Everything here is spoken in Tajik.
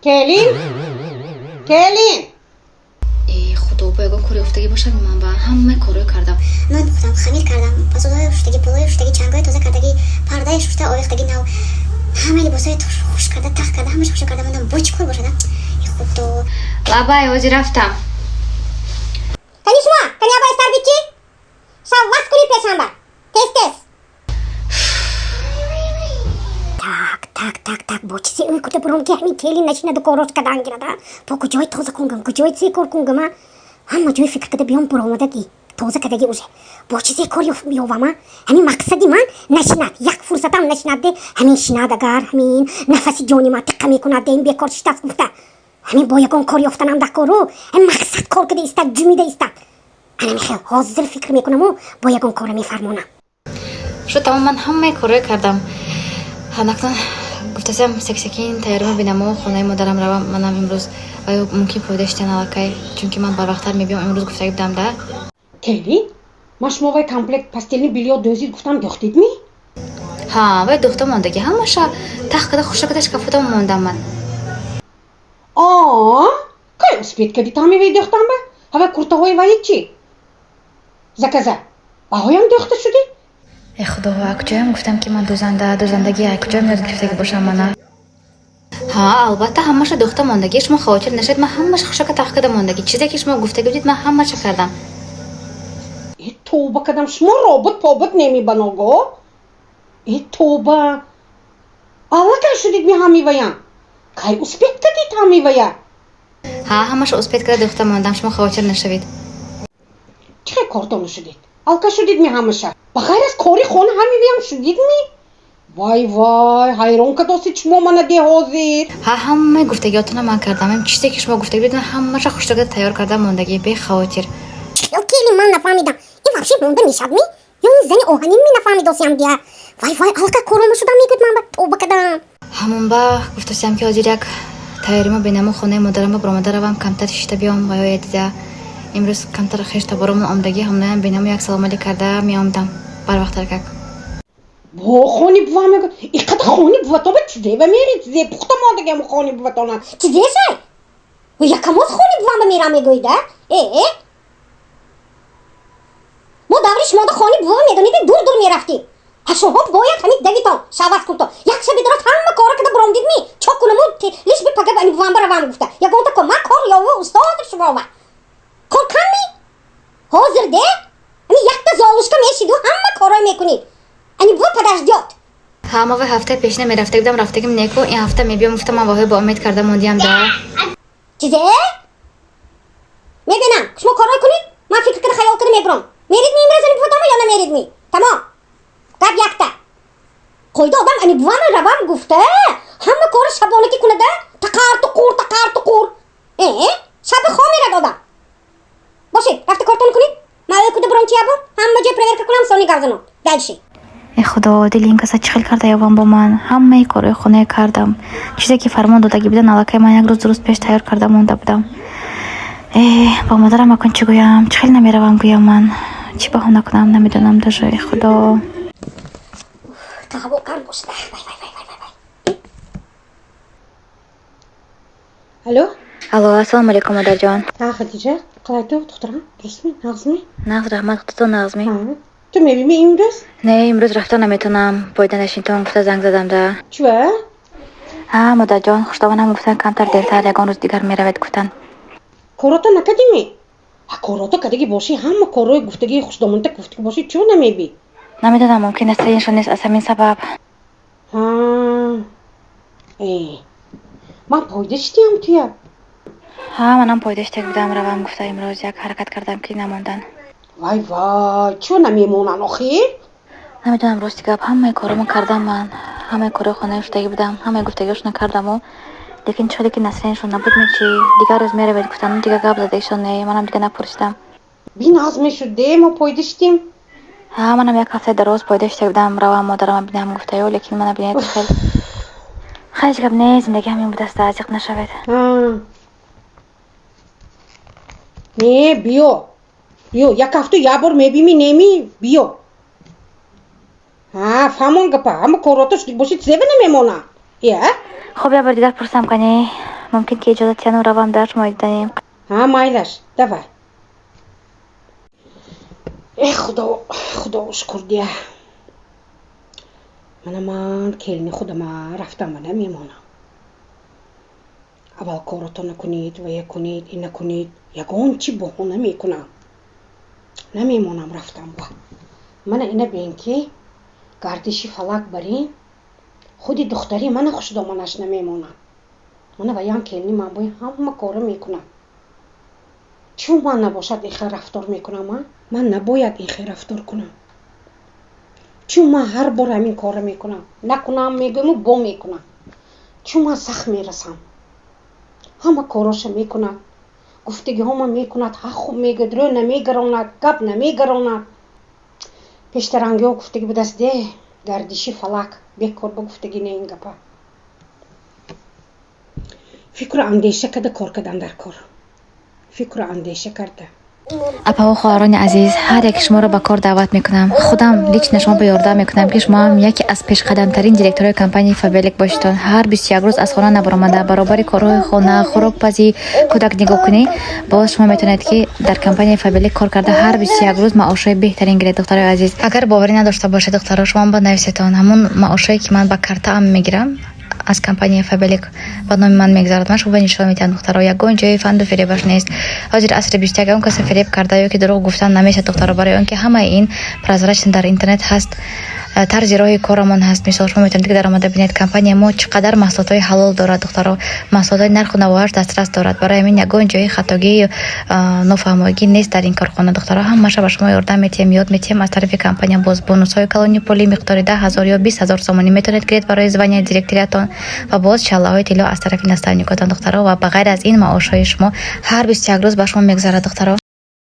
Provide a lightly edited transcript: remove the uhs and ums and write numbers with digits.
Келин, келин. Э, худо, бо ягон кори ёфтагӣ бошад, ман ба ҳамаи корҳое кардам. Нон пухтам, хамир кардам, посудҳои шуштагӣ, полои шуштагӣ, чангои тоза кардагӣ, пардаи шушта овехтагӣ нав, ҳамаи либосҳои хуш карда, тах карда, ҳамааш хушо карда мондам. Бо чӣ кор бошад, а? Э, худо. Лабай, ҳозир рафтам. Кани шумо, кани абай сарбичи? Шав вақт кунед пешанба. Тез, тез. Так, так, так, так, бо чизе ӯй куда буром, ки ҳамин келин нашинаду корош кадан гирад, а? Бо куҷои тоза кунгам, куҷои чизе кор кунгам, а? Ҳама ҷои фикр када биём, буромадаги тоза кадаги уже. Бо чизе кор ёвам, а? Ҳамин мақсади ман нашинад, як фурсатам нашинад де, ҳамин шинад агар, ҳамин нафаси ҷони ман тиққа мекунад де, ин бекор шиштаст гуфта. Ҳамин бо ягон кор ёфтанам дар кору, ҳамин мақсад кор када истад, ҷумида истад. Ана михел ҳозир фикр мекунаму бо ягон кора мефармонам. Шуд, тамом, ман ҳамаи корҳое кардам. Ҳанакнун гуфтасам, сексекин тайёрима бинаму хонаи модарам равам. Манам имрӯз оё мумкин фоида шитан аллакай, чунки ман барвақттар мебиём имрӯз гуфтагӣ будам да. Келин, ман шумо вай комплект постельный бельё дӯзид гуфтам, дӯхтидми? Ҳа, вай дӯхта мондагӣ, ҳамаша тах када, хуша када, шкафота мондам ман. А, кай успеть кардид ҳами вай дӯхтан ба? Ҳавай куртаҳои ваи чӣ? Заказа. Баҳоям дӯхта шудӣ? Э, худо, куҷоям гуфтам, ки ман дӯзанда, дӯзандагӣ куҷоям ёд гирифтагӣ бошам мана? Ҳа, албатта, ҳамаша дӯхта мондагӣ, шумо хавотир нашавед, ман ҳамаша хушака тах када мондагӣ. Чизе ки шумо гуфтагӣ будед, ман ҳамаша кардам. Э, тоба кардам, шумо робот побот немибаного? Э, тоба. Аллакай шудид ми ҳами ваям? Кай успеть кардид ҳами вая? Ҳа, ҳамаша успеть када дӯхта мондам, шумо хавотир нашавед. Чӣ хел кортона шудид? Алка шудид ми ҳамаша? Ба ғайр аз кори хона ҳами ваям шудид ми? Вай, вай, ҳайрон кардосид шумо мана де ҳозир. Ҳа, ҳамаи гуфтагиотона ман кардам. Ҳам чизе ки шумо гуфтагӣ будед, ман ҳамаша хушрӯ тайёр карда мондагӣ, бехавотир. Чӣ келин, ман нафаҳмидам, ин вообще монда мешавад ми ё ин зани оҳанин ми? Нафаҳмидосиям дия. Вай, вай, аллакай корома шудам мегӯяд, ман ба тоба кардам. Ҳамон ба гуфтасиям, ки ҳозир як тайёрима бинаму хонаи модарам баромада равам, камтар шишта биём ва ё дида имрӯз камтар хеш таборомон омдагӣ, ҳамонаям бинаму як салом алейк карда меомдам барвақттар как. Бо хони бува мегӯ, иқада хони буватон ба чизева мери, чизе пухта мондагиам хони буватона. Чизешай, якамоз хони бувам ба мерам мегӯӣ да? Э, мо даври шумода хони бува медонед, дур дур мерафтем. Ҳашоҳо бояд ҳамин давитон шаваз кунто як шаби дорад, ҳама кора када буромдид ми чо кунаму, лиш би пага ани бувам баравам гуфта ягонта кор ман кор ёву устод шумова кор кам ми ҳозир де, ами якта золушка мешиду ҳама корой мекунид, ани бува подождёт. Ҳа, ма вай ҳафтаи пешина мерафта будам, рафтагим неку, ин ҳафта мебиём гуфта, ман воҳӣ ба умед карда мондиям да. Чизе мебинам, шумо корой кунед, ман фикр када, хаёл када мебурам. Мерид ми имрӯз ани буватома ё намерид ми? Тамом, гап якта қоида, одам ани бувама равам гуфта ҳама кори шабонакӣ кунада, тақарту қур, тақарту қур, э, шаби хо мерад одам. Бошед, рафта кортон кунед, ман ӯ куда буром, чия бур ҳама ҷой проверка кунам, сони гап занам дальше. Э, худо, дили ин каса чӣ хел карда ёвам бо ман? Ҳамаи корҳои хонае кардам, чизе ки фармон додагӣ будан, аллакай ман як рӯз дуруст пеш тайёр карда монда будам. Э, ба модарам акун чӣ гӯям? Чӣ хел намеравам гӯям? Ман чӣ баҳона кунам, намедонам даже. Э, худо. Ҳаво гарм бошад. Вай, вай, вай, вай, вай. Алло. Алло, ассалому алайкум, модарҷон. Ҳа, Хадиҷа, қалай ту, духтарам, дурустми, нағзми? Нағз, раҳмат, худатон нағзми? Ту мебими имрӯз? Не, имрӯз рафта наметавонам, боида нашинтон гуфта занг задам да. Чува? Ҳа, модарҷон, хуштоманам гуфтан, камтар дертар ягон рӯз дигар меравед гуфтан. Корото накардими? Ҳа, корото кардагӣ бошӣ, ҳама корҳои гуфтагии хушдомонта гуфтагӣ бошӣ, чӯ намебӣ? Намедонам, мумкин аст иншон нест, аз ҳамин сабаб. Ҳа, э, ман пойда шидиам туя. Ҳа, манам пойда шитак будам, равам гуфта, имрӯз як ҳаракат кардам, ки намондан. Вай, вай, чӯ намемонанд охир? Намедонам, рости гап, ҳамаи корҳомо кардам ман, ҳамаи корҳои хонаи шудагӣ будам, ҳамаи гуфтагиҳошона кардаму, лекин чӣ хеле ки насриншон набуд мечи, дигар рӯз меравед гуфтан, дигар гап задаишон не, манам дигар напурсидам. Бинағз мешуд де, мо пойда шидем. Ҳа, манам як ҳафтаи дароз пойда шитак будам, равам модарама бинам гуфтаю, лекин мана бинед, хел ҳеҷ гап не, зиндагӣ ҳамин будаст, азиқ нашавед. Не, биё, биё, як ҳафту як бор мебими, неми, биё. Ҳа, фаҳмон гапа, ҳама корото шудик бошид, зеба намемонад, я. Хуб, як бор дигар пурсам, кани. Мумкин ки иҷозат тиҳану равам дар шумо диданем. Ҳа, майлаш, давай. Э, Худо, Худо шукр дия. Мана ман келини худама рафтам, мана мемонам. Аввал корото накунед, вая кунед, ина кунед, ягон чи баҳона мекунам, намемонам рафтам ба. Мана ина бин, ки гардиши фалак бар ин худи духтари мана хушдоманаш намемонад. Мана ваям келини ман бои ҳама кора мекунам. Чун ман набошад, ин хел рафтор мекунам? А ман набояд ин хел рафтор кунам. Чун ман ҳар бор ҳамин корро мекунам, накунам мегӯяму бо мекунам. Чун ман сахт мерасам, ҳама короша мекунад, гуфтагиҳома мекунад, ҳақ хуб мегӯяд, рӯ намегаронад, гап намегаронад. Пештарангиҳо гуфтагӣ будаст де, гардиши фалак бекор ба гуфтагӣ не. Ин гапа фикру андеша карда кор кардан дар кор, фикру андеша карда. Апаву хоҳарони азиз, ҳар яки шуморо ба кор даъват мекунам. Худам лично шумо ба ёрдам мекунам, ки шумоам яке аз пешқадамтарин директорҳои компанияи Фаберлик бошедон. Ҳар 21 рӯз аз хона набаромада, баробари корҳои хона, хӯрокпазӣ, кӯдак нигоҳкунӣ, боз шумо метавонед, ки дар компанияи Фаберлик кор карда, ҳар 21 рӯз маошҳои беҳтарин гиред. Духтарои азиз, агар боварӣ надошта бошед, духтаро, шумо ба нависетон. Ҳамон маошҳое, ки ман ба картаам мегирам, аз компанияи Фаберлик ба номи ман мегузарад. Ман шумо нишон медиҳам, духтаро, ягон ҷои фанду фиребаш нест. Ҳозир асри 21, он касе фиреб карда ё ки дурӯғ гуфтан намешавад, духтаро, барои он ки ҳамаи ин прозрачно дар интернет ҳаст. Тарзи роҳи корамон ҳаст. Мисол, шумо метавонед, ки даромада бинед, компания мо чӣ қадар маҳсулотҳои ҳалол дорад, духтаро, маҳсулотҳои нарху навоаш дастрас дорад. Барои ҳамин ягон ҷои хатогию нофаҳмогӣ нест дар ин корхона, духтаро. Ҳамаша ба шумо ёрдам метиҳем, ёд метиҳем. Аз тарафи компания боз бонусҳои калони пулӣ миқдори 10 000 ё 20 000 сомонӣ метавонед гиред барои звания директориятон ва боз чаллаҳои тилло аз тарафи наставникотон, духтаро. Ва ба ғайр аз ин, маошҳои шумо ҳар 21 рӯз ба шумо мегузарад, духтаро.